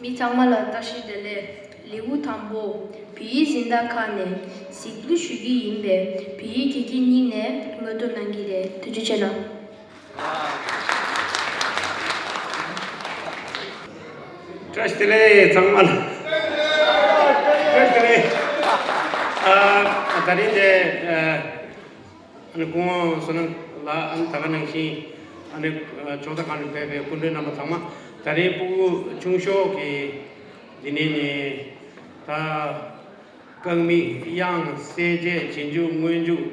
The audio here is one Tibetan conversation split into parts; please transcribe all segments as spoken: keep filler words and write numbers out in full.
མི་ཚང་མ་ལ་བཀྲ་ཤིས་བདེ་ལེགས། ལེའུ་དང་པོ། བོད་ཡིག་གཟེངས་རྟགས་ཁག་ནས་གཟིགས་འབུལ་ཞུ་གི་ཡིན་པས། བོད་ཡིག་དགེ་རྒན་གཉིས་ནས་ངོ་སྤྲོད་གནང་གི་རེད། ཐུགས་རྗེ་ཆེ་གནང་། བཀྲ་ཤིས་བདེ་ལེགས་ཚང་མ་ལ། བཀྲ་ཤིས་བདེ་ལེགས། ཨ་ད་རིང་དེ་ཨ་ནི་སྐུ་ངོ་བསོད་ནམས་ལགས། ཨ་ནི་ད་ག་ནང་བཞིན་ཨ་ནི་ཕྱོགས་མཐའ་ཁག་ནས་ཕེབས་པའི་སྐུ་མགྲོན་རྣམ་པ་ཚང་མ། ད་རིང་སྤུ་གུ་ཆུང་ཤོས་ཀྱི་འདི་ནས་ནི་ད། རྐང་མིག། དབྱངས། གསལ་བྱེད། རྗེས་འཇུག། སྔོན་འཇུག།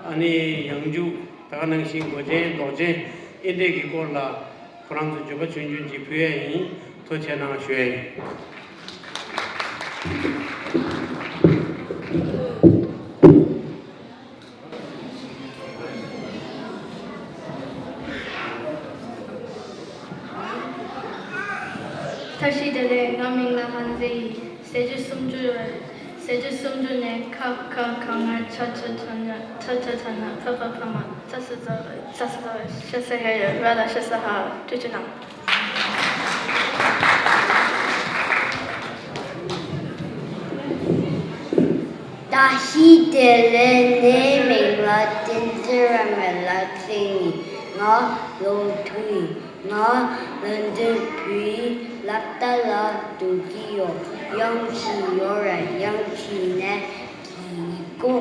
ཨ་ནི་ཡང་འཇུག། ད་ག་ནང་བཞིན་མགོ་ཅན། འདོགས་ཅན། ཨེ་འདྲས་ཀྱི་སྐོར་ལ་ཁོ་རང་ཚོ་བརྗོད་པ་ཆུང་ཆུང་ཅིག་ཕུལ་ཡ་ཡིན། ཐུགས་རྗེ་གནང་ཞུ་ཡ་ཡིན། བཀྲ་ཤིས་བདེ་ལེགས། ང་མིང་ལ་ཧན་ཟེ་ཡིན། ཟེ་ཇུ་སུམ་ཅུ་རེད། ཟེ་ཇུ་སུམ་ཅུ་ནས་ཁ་ཁ་ག་ང་ཆ་ཆ་ཆ་ཉ་ཆ་ཆ་ཆ་ཉ་ཕ་ཕ་ཕ་མ་ཚ་ས་ཚ་ཤ་ས་ཚ་ཤ་ས་ཧེ་ཡ་ར་ལ་ཤ་ས་ཧ། ཐུགས་རྗེ་གནང་། བཀྲ་ཤིས་བདེ་ལེགས། ངའི་མིང་ལ་བསྟན་འཛིན་ར་མེ་ལ་ཚེ་ནི། ང་ལོ་དྲུག་ཡིན། ང་ལོན་ཌོན་བོད་ཡིག་སློབ་གྲྭ་ལ་འགྲོ་གི་ཡོད། ཡང་ཅི་ཡོད་རེད། ཡང་ཅི་ནས་ཀྱི་གོ་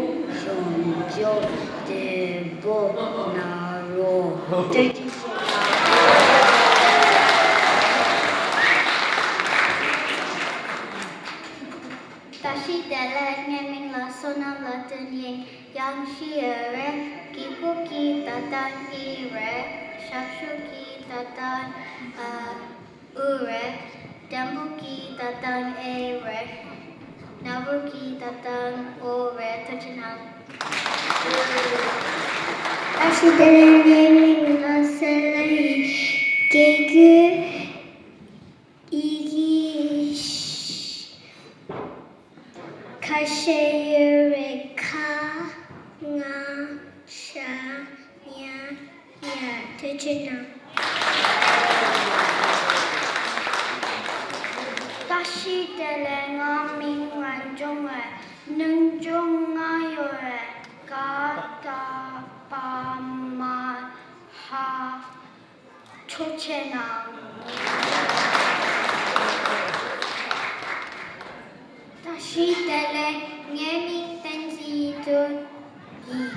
ཤོང་ཅོ་བདེ་པོ་ན་རོ། བཀྲ་ཤིས་བདེ་ལེགས། ངའི་མིང་ལ་བསོད་ནམས་ལགས་སྟོན་ཡིན། ཡང་ཤི་ཡོད་རེད། གི་གུ་གི་ད་ལྟ་ཨི་རེད། ཞབས་ཞུ་གི་ད་ལྟ་ཨ་ཨུ་རེད། འགྲེང་བུ་གི་ད་ལྟ་ཨེ་རེད། ན་བུ་གི་ད་ལྟ་ཨོ་རེད། ཐུགས་རྗེ་གནང་། བཀྲ་ཤིས་བདེ་ལེགས། ངའི་མིང་ལ་སེ་ལ་ཡིན། གི་གུ་ཡི་གེ་ཁ་ཤས་ཡོད་རེད། ཁ་ང་ཤ་ཉ་ཡ། ཐུགས་རྗེ་གནང་། བཀྲ་ཤིས་བདེ་ལེགས། ང་མིང་རང་སྐྱོང་རེད། ནང་སྐྱོང་ལྔ་ཡོད་རེད། ག་ད་པ་མ་ཧ། ཐུགས་རྗེ་གནང་། བཀྲ་ཤིས་བདེ་ལེགས། ངའི་མིང་བསྟན་འཛིན་ཡིག་ཐོག་ཡིན།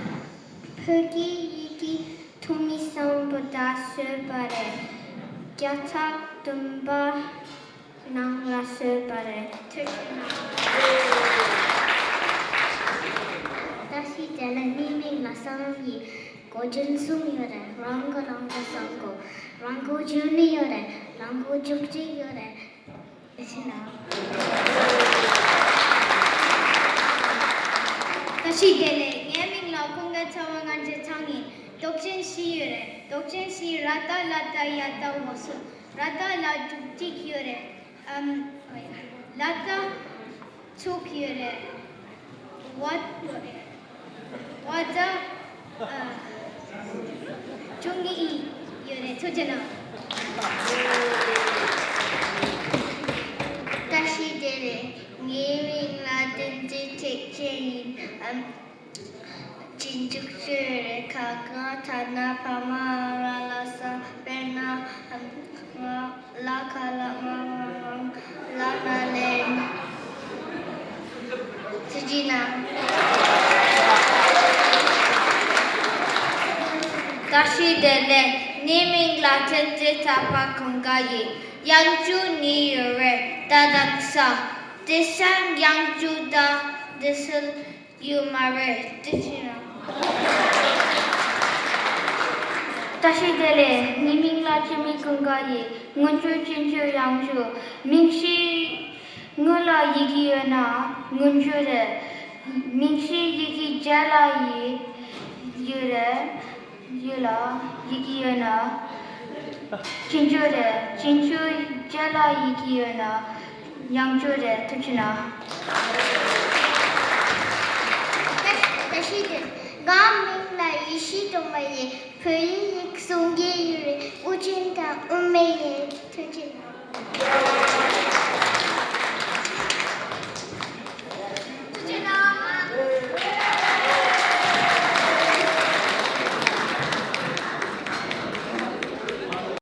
བོད་ཀྱི་ཡི་གེ་ཐོག་མའི་གསུམ་པོ་ད་བཟོས་པ་རེད། བརྒྱ་ཕྲག་བདུན་པ་ནང་ལ་བཟོས་པ་རེད། ཐུགས་རྗེ་གནང་། བཀྲ་ཤིས་བདེ་ལེགས། ངའི་མིང་ལ་བསོད་ནམས་ཡིན། མགོ་ཅན་གསུམ་ཡོད་རེད། རང་མགོ་རང་མགོ་གསུམ་མགོ། རང་མགོ་བཅུ་གཉིས་ཡོད་རེད། རང་མགོ་བཅུ་གཅིག་ཡོད་རེད། ཨེ་ཤེ་ན། བཀྲ་ཤིས་བདེ་ལེགས། ངའི་མིང་ལ་ཀུན་དགའ་ཚེ་དབང་ངན་ཇེ་ཚང་ཡིན། འདོགས་ཅན་བཞི་ཡོད་རེད། འདོགས་ཅན་བཞི། ར་ཏ་ལ་ཏ་ཡ་ཏ་འོ་གསུམ། ར་ཏ་ལ་དྲུག་གཅིག་ཡོད་རེད། ཨམ། ལ་ཏ་ཚུགས་ཡོད་རེད། ཝ་ཝ་ཏ་ཨ་བཅུ་གཉིས་ཡོད་རེད། ཐུགས་རྗེ་གནང་། བཀྲ་ཤིས་བདེ་ལེགས། ངའི་མིང་ལ་བསྟན་འཛིན་ཐེག་ཆེན་ཡིན། ཨམ། རྗེས་འཇུག་བཅུ་རེད། ཁ་ག་ད་ན་བ་མ་ར་ལ་ས། དཔེར་ན། ང་ལ་ཁ་ལ་ང་ང་ང་ལ་ན་ལན། ཐུགས་རྗེ་གནང་། བཀྲ་ཤིས་བདེ་ལེགས། ངའི་མིང་ལ་བསྟན་འཛིན་གྲགས་པ་ཀུན་དགའ་ཡིན། དབྱངས་འགྱུར་གཉིས་ཡོད་རེད། ད་དང་ས། དེང་སང་དབྱངས་འགྱུར་དང་དེང་སང་ཡོད་མ་རེད། ཐུགས་རྗེ་གནང་། བཀྲ་ཤིས་བདེ་ལེགས། ངའི་མིང་ལ་འཆི་མེད་ཀུན་དགའ་ཡིན། སྔོན་འཇུག་རྗེས་འཇུག་དབྱངས་འགྱུར། མིང་གཞི་སྔོན་ལ་ཡི་གེ་ཡོད་ན་སྔོན་འཇུག་རེད། མིང་གཞི་ཡི་གེ་རྗེས་ལ་ཡི་ཡོད་རེད། ཡོད་ལ་ཡི་གེ་ཡོད་ན། རྗེས་འཇུག་རེད། རྗེས་འཇུག་རྗེས་ལ་ཡི་གེ་ཡོད་ན་དབྱངས་འགྱུར་རེད། ཐུགས་རྗེ་གནང་། བཀྲ་ཤིས་བདེ་ལེགས། ང་མིང་ལ་ཡེ་ཤེས་སྒྲོལ་མ་ཡིན། བོད་ཡིག་གསུང་གི་ཡོད་རེད། དབུ་ཅན་དང་དབུ་མེད་ཡིན། ཐུགས་རྗེ་གནང་།